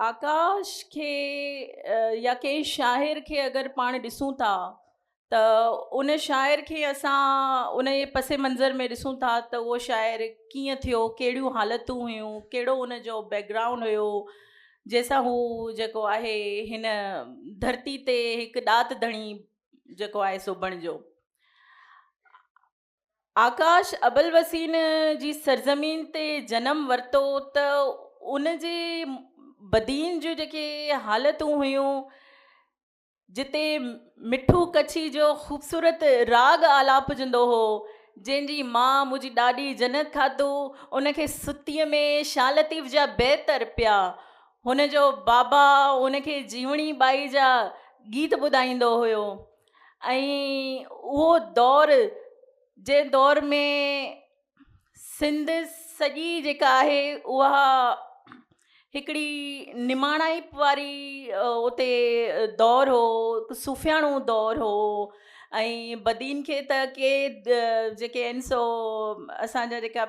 آڪاش کي يا ڪنهن شاعر کي اگر پاڻ ڏسون ٿا ته ان شاعر کي اسان ان جي پس منظر ۾ ڏسون ٿا ته اهو شاعر ڪيئن ٿيو، ڪهڙيون حالتون هيون، ڪهڙو ان جو بيڪ گرائونڊ هيو جنهن سان هو جيڪو آهي هن ڌرتي تي هڪ ڏات ڌڻي جيڪو آهي سو بڻجو. آڪاش ابوالوسين جي سرزمين تي جنم ورتو ته ان جي بدين جون جيڪي حالتون هيون جتي مٺو ڪڇي جو خوبصورت راڳ آلاپجندو هو جنهن جي ماء منهنجي ڏاڏي جنت خاتون ان کي ستيء ۾ شاهه لطيف جا بيت ارپيا هن جو بابا ان کي جيوڻي ٻائي جا گيت ٻڌائيندو هيو ۽ اهو دور جنهن دور ۾ سنڌ سڄي جيڪا آهي اها هڪڙي نماڻائپ واري اتي دور هو هڪ صوفياڻو دور هو ۽ بدين کي ته ڪي جيڪي آهن سو اسانجا جيڪا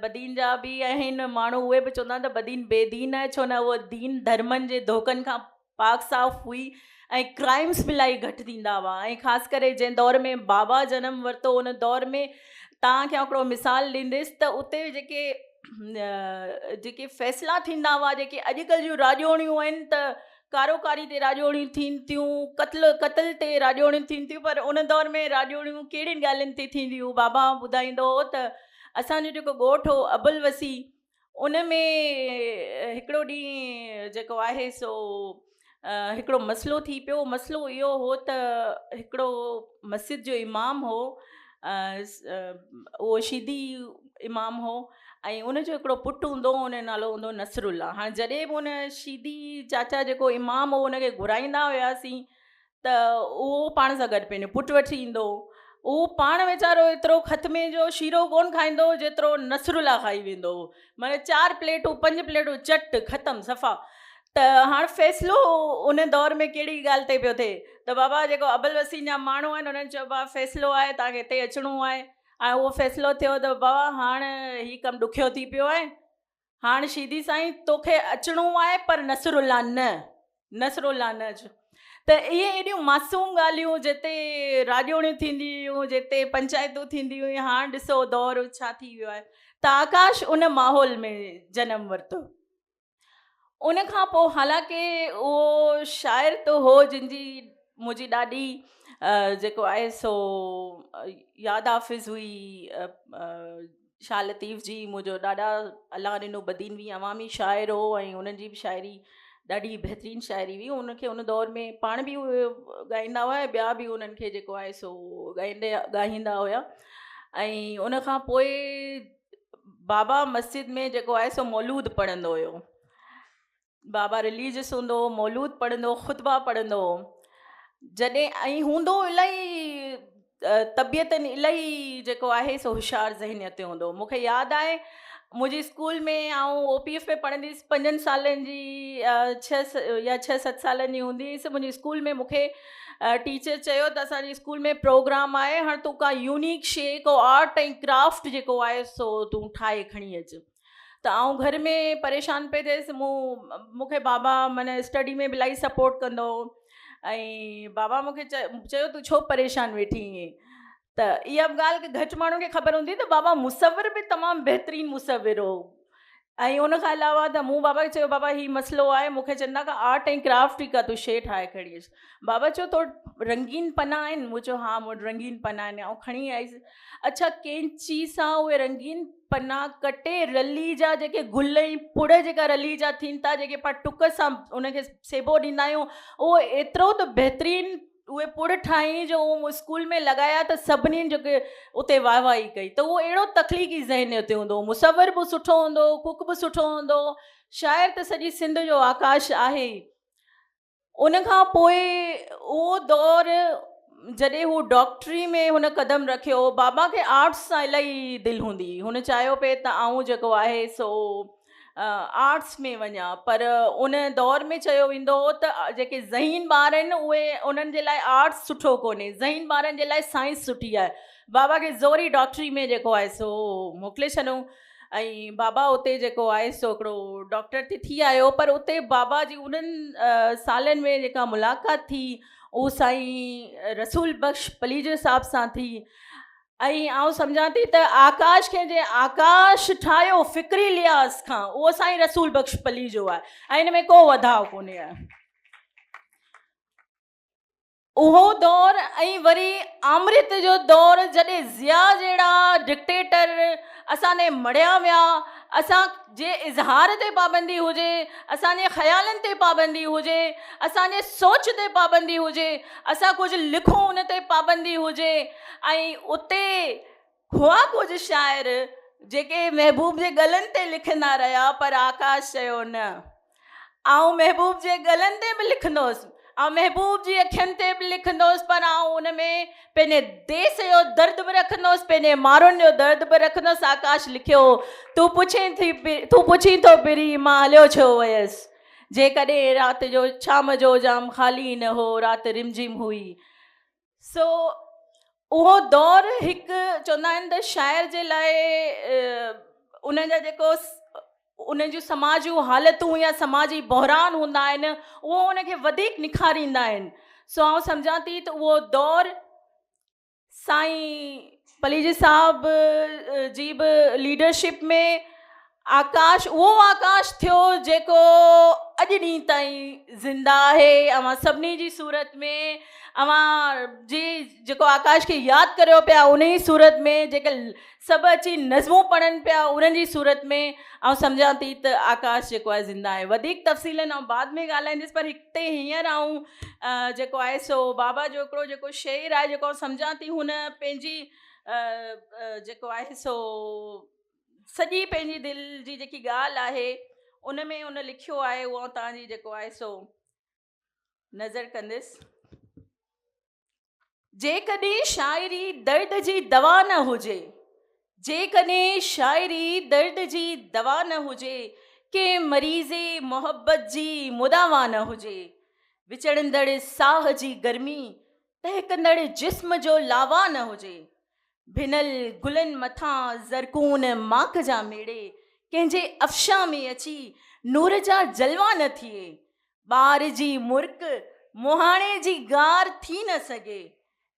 بدين جا به آهن ماڻهو اهي به چوندا آهن ته بدين بي دين آهي ڇو نه اهو دين ڌرمن جي ڌوڪن کان پاڪ صاف هئي ۽ ڪرائمس به الاهي گهٽ ٿيندا هئا ۽ خاص ڪري جنهن دور ۾ بابا جنم ورتو ان دور ۾ توهان کي آئون هڪڙو مثال ڏينديس ته اتي جيڪي جيڪي فيصلا ٿيندا هئا جيڪي اڄڪلهه جون راڄوڻيون آهن ته ڪارو ڪاري تي راڄوڻيون ٿين ٿيون قتل قتل تي راڄوڻيون ٿين ٿيون پر ان دور ۾ راڄوڻيون ڪهڙين ڳالهين تي ٿينديون بابا ٻڌائيندو هو ته اسانجو جيڪو ڳوٺ هو ابوالوسي ان ۾ هڪڙو ڏينهن جيڪو آهي سو هڪڙو مسئلو ٿي پيو مسئلو اهو هو ته هڪڙو مسجد جو امام هو اهو شيدي امام هو ۽ ان جو هڪڙو پٽ هوندو هو ان جو نالو هوندو هو نصر الله هاڻي جڏهن به ان شيدي چاچا جيڪو امام هو ان کي گهرائيندا هياسين ته اهو پاڻ سان گڏ پنهنجو پٽ وٺي ايندو هو. اهو پاڻ ويچارو ايترو ختمي جو شيرو ڪونه کائيندو هو جيترو نصرالله کائي ويندو هو. معنيٰ چار پليٽون پنج پليٽون چٽ ختم صفا. ته هاڻ فيصلو ان دور ۾ ڪهڙي ڳالهه تي پيو ٿئي ته بابا جيڪو ابوالوسين جا ماڻهو آهن انهن چيو بابا فيصلو آهي توهان کي هتي اچڻو آهي ۽ اهو فيصلو ٿيو ته بابا هاڻ هي ڪم ڏکيو ٿي پيو آهي هاڻ شيدي سائين توکي اچڻو آهي پر نصرالله نه، نصرالله نه اچ. ته اهي ايڏيون معصوم ڳالهيون جتي راڄوڻيون ٿينديون هيون، جتي پنچائتون ٿينديون هيون، هاڻ ڏسو دور ڇا ٿي ويو آهي. ته آڪاش ان ماحول ۾ جنم ورتو. ان کان پوء حالانڪه اهو شاعر ته هو جن جي منهنجي ڏاڏي جيڪو آهي سو ياد حافظ هئي شاهه لطيف جي منهنجو ڏاڏا الله ڏنو بدينوي عوامي شاعر هو ۽ انهن جي به شاعري ڏاڍي بهترين شاعري هئي ان کي ان دور ۾ پاڻ به اهي ڳائيندا هئا ۽ ٻيا به انهن کي جيڪو آهي سو ڳائيندي ڳائيندا هيا ۽ ان کان پوء بابا مسجد ۾ جيڪو آهي سو مولود پڙهندو هيو بابا رليجس هوندو هو، مولود پڙهندو هو، خطبا پڙهندو هو. جڏهن ۽ هوندو هو الاهي طبيعتن الاهي جيڪو آهي سو هوشيار ذهنيت تي هوندو هو. مون کي ياد آهي منهنجي اسڪول ۾ آئون او پي ايف ۾ پڙهندي هيس پنجن سالن جي ڇهه يا ڇهه ست سالن جي هوندي هيس منهنجي اسڪول ۾ مون کي ٽيچر چيو ته اسان جي اسڪول ۾ پروگرام آهي هاڻ تون ڪا يونيڪ شيء ڪو آرٽ ۽ ڪرافٽ جيڪو آهي سو تون ٺاهي کڻي اچ. ته آئون گهر ۾ پريشان پئي ٿيس مون مون کي بابا معنيٰ اسٽڊي ۾ به الاهي سپورٽ ڪندو هو ۽ بابا مون کي چيو تون ڇو پريشان ويٺي آهين ته اها به ڳالهه گهٽ ماڻهن کي خبر هوندي ته بابا مصور به تمام بهترين مصور هو ۽ ان کان علاوه ته مون بابا کي چيو بابا هي مسئلو آهي مون کي چون ٿا ڪا آرٽ ۽ ڪرافٽ جي ڪا تون شيء ٺاهي کڻي اچ بابا چيو تو وٽ رنگين پنا آهن مون چيو ها مون وٽ رنگين پنا آهن آئون کڻي آيس اڇا ڪينچي سان اهي رنگين پنا ڪٽي رلي جا جيڪي گل ۽ پڙ جيڪا رلي جا ٿين ٿا جيڪي پاڻ ٽڪ سان ان کي سيبو ڏيندا آهيون اهو ايترو ته بهترين اهي پڙ ٺاهي جو اهو مون اسڪول ۾ لڳايا ته سڀني جيڪي اتي واهه واهي ڪئي ته اهو اهڙو تخليقي ذهن اتي هوندو هو مصور به سٺو هوندو هو ڪڪ به سٺو هوندو هو شاعر ته سڄي سنڌ جو آڪاش آهي ئي. ان کان پوء اهو دور جڏهن هو ڊاڪٽري ۾ هن قدم رکيو بابا کي آرٽس سان الاهي دل هوندي هئي هن چاهيو پئي ته آئون جيڪو آهي سو آرٽس ۾ وڃان پر ان دور ۾ چيو ويندو هو ته جيڪي ذهين ٻار آهن اهي انهن جي لاء آرٽس سٺو ڪونهي ذهين ٻارن جي لاء سائنس سٺي آهي بابا کي زوري ڊاڪٽري ۾ جيڪو آهي سو موڪلي ڇڏيو. ۽ بابا اتي جيڪو آهي سو هڪڙو ڊاڪٽر ٿي ٿي آيو پر اتي بابا جي انهن سالن ۾ جيڪا ملاقات ٿي اهو سائين رسول بخش پليجو صاحب سان ٿي ۽ آئون سمجهان ٿي ته آڪاش کي جنهن آڪاش ٺاهيو فڪري لحاظ کان اهو سائين رسول بخش پليجو آهي ۽ ان ۾ ڪو وڌاء ڪونهي. اهو دور ۽ وري آمريت جو دور جڏهن ضياء جهڙا ڊڪٽيٽر اسان تي مڙهيا ويا، اسان جي اظهار تي پابندي هجي، اسان جي خيالن تي پابندي هجي، اسان جي سوچ تي پابندي هجي، اسان ڪجهه لکون ان تي پابندي هجي ۽ اتي هئا ڪجهه شاعر جيڪي محبوب جي ڳلن تي لکندا رهيا پر آڪاش چيو نه آئون محبوب جي ڳلن تي به لکندوس، آئون محبوب جي اکين تي به لکندوس پر آئون ان ۾ پنهنجي ديس جو درد به رکندوس، پنهنجي ماڻهن جو درد به رکندوس. آڪاش لکيو، تون پڇين ٿي، تون پڇين ٿو پرين مان هليو ڇو ويس، جيڪڏهن رات جو شام جو جام خالي نه هو، رات رمجھم هئي. سو اهو دور هڪ چوندا آهن ته شاعر جي لاء ان جا جيڪو ان جون سماجون حالتون يا سماجي بحران هوندا آهن اهو ان کي وڌيڪ نکاريندا آهن سو آئون سمجهان ٿي ته اهو دور سائين پليجي صاحب جي به ليڊرشپ ۾ آڪاش اهو آڪاش ٿيو جيڪو اڄ ڏينهن تائين زنده آهي اوهان سڀني جي صورت ۾ اوهان جي جيڪو آڪاش کي ياد ڪريو پيا ان جي صورت ۾ جيڪي سڀ اچي نظمون پڙهن پيا انهن جي صورت ۾ آئون سمجهان ٿي ته آڪاش جيڪو آهي زنده آهي وڌيڪ تفصيلن آئون بعد ۾ ڳالهائيندس پر هتي هينئر آئون جيڪو آهي سو بابا جو هڪڙو جيڪو شعر آهي جيڪو آئون سمجهان ٿي هن پنهنجي جيڪو آهي سو سڄي پنهنجي دل جي جيڪي ڳالهه آهي ان ۾ ان لکيو آهي اهو آئون توهان جي جيڪو آهي سو نظر ڪندس. جيڪڏهن شاعري درد جي دوا نه هجي جيڪڏهن شاعري درد جي دوا نه هجي ڪنهن مريض محبت جي مداوا نه هجي وچڙندڙ ساهه جي گرمي ٽهڪندڙ جسم جو لاوا نه هجي، ڀنل گلن مٿان زرقون ماڪ جا ميڙي، ڪنهن جي افشان ۾ اچي نور جا جلوا نه ٿئي، ٻار جي مرڪ مهاڻي جي گار ٿي نه سگهي،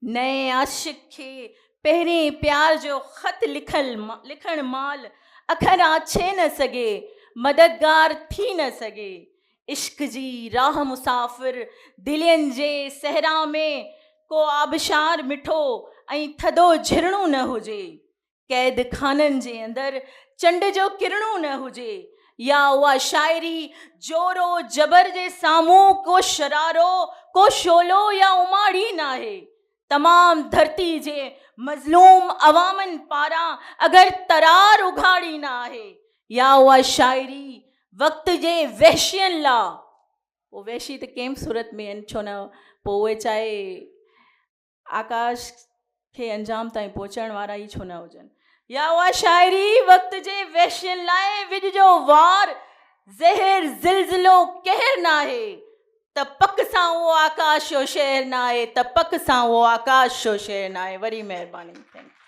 نئين عاشق کي پهرين پيار جو خط لکڻ مال اکر آڇي نه سگهي، مددگار ٿي نه سگهي، عشق جي راهه مسافر دلين جي صحرا ۾ ڪو آبشار مٺو ۽ ٿڌو جهرڻو نه هجي، قيد خانن جي اندر چنڊ جو ڪرڻو نه هجي يا اها شاعري جور و جبر جي سامهون ڪو شرارو، ڪو شعلو يا اماڙي ناهي. تمام ڌرتي جي مظلوم عوامن پاران اگر ترار اگهاڙي نه آهي يا اها شاعري وقت جي وحشين لا پوء وحشي ته ڪنهن به صورت ۾ آهن ڇو نه پوء اهي چاهي آڪاش کي انجام تائين پهچائڻ وارا ئي ڇو نه هجن يا اها شاعري وقت جي وحشين لاء وڄ جو وار زهر زلزلو قهر ناهي ته پڪ سان اهو آڪاش جو شعر ناهي ته پڪ سان اهو آڪاش جو شعر ناهي وري مهرباني thank you.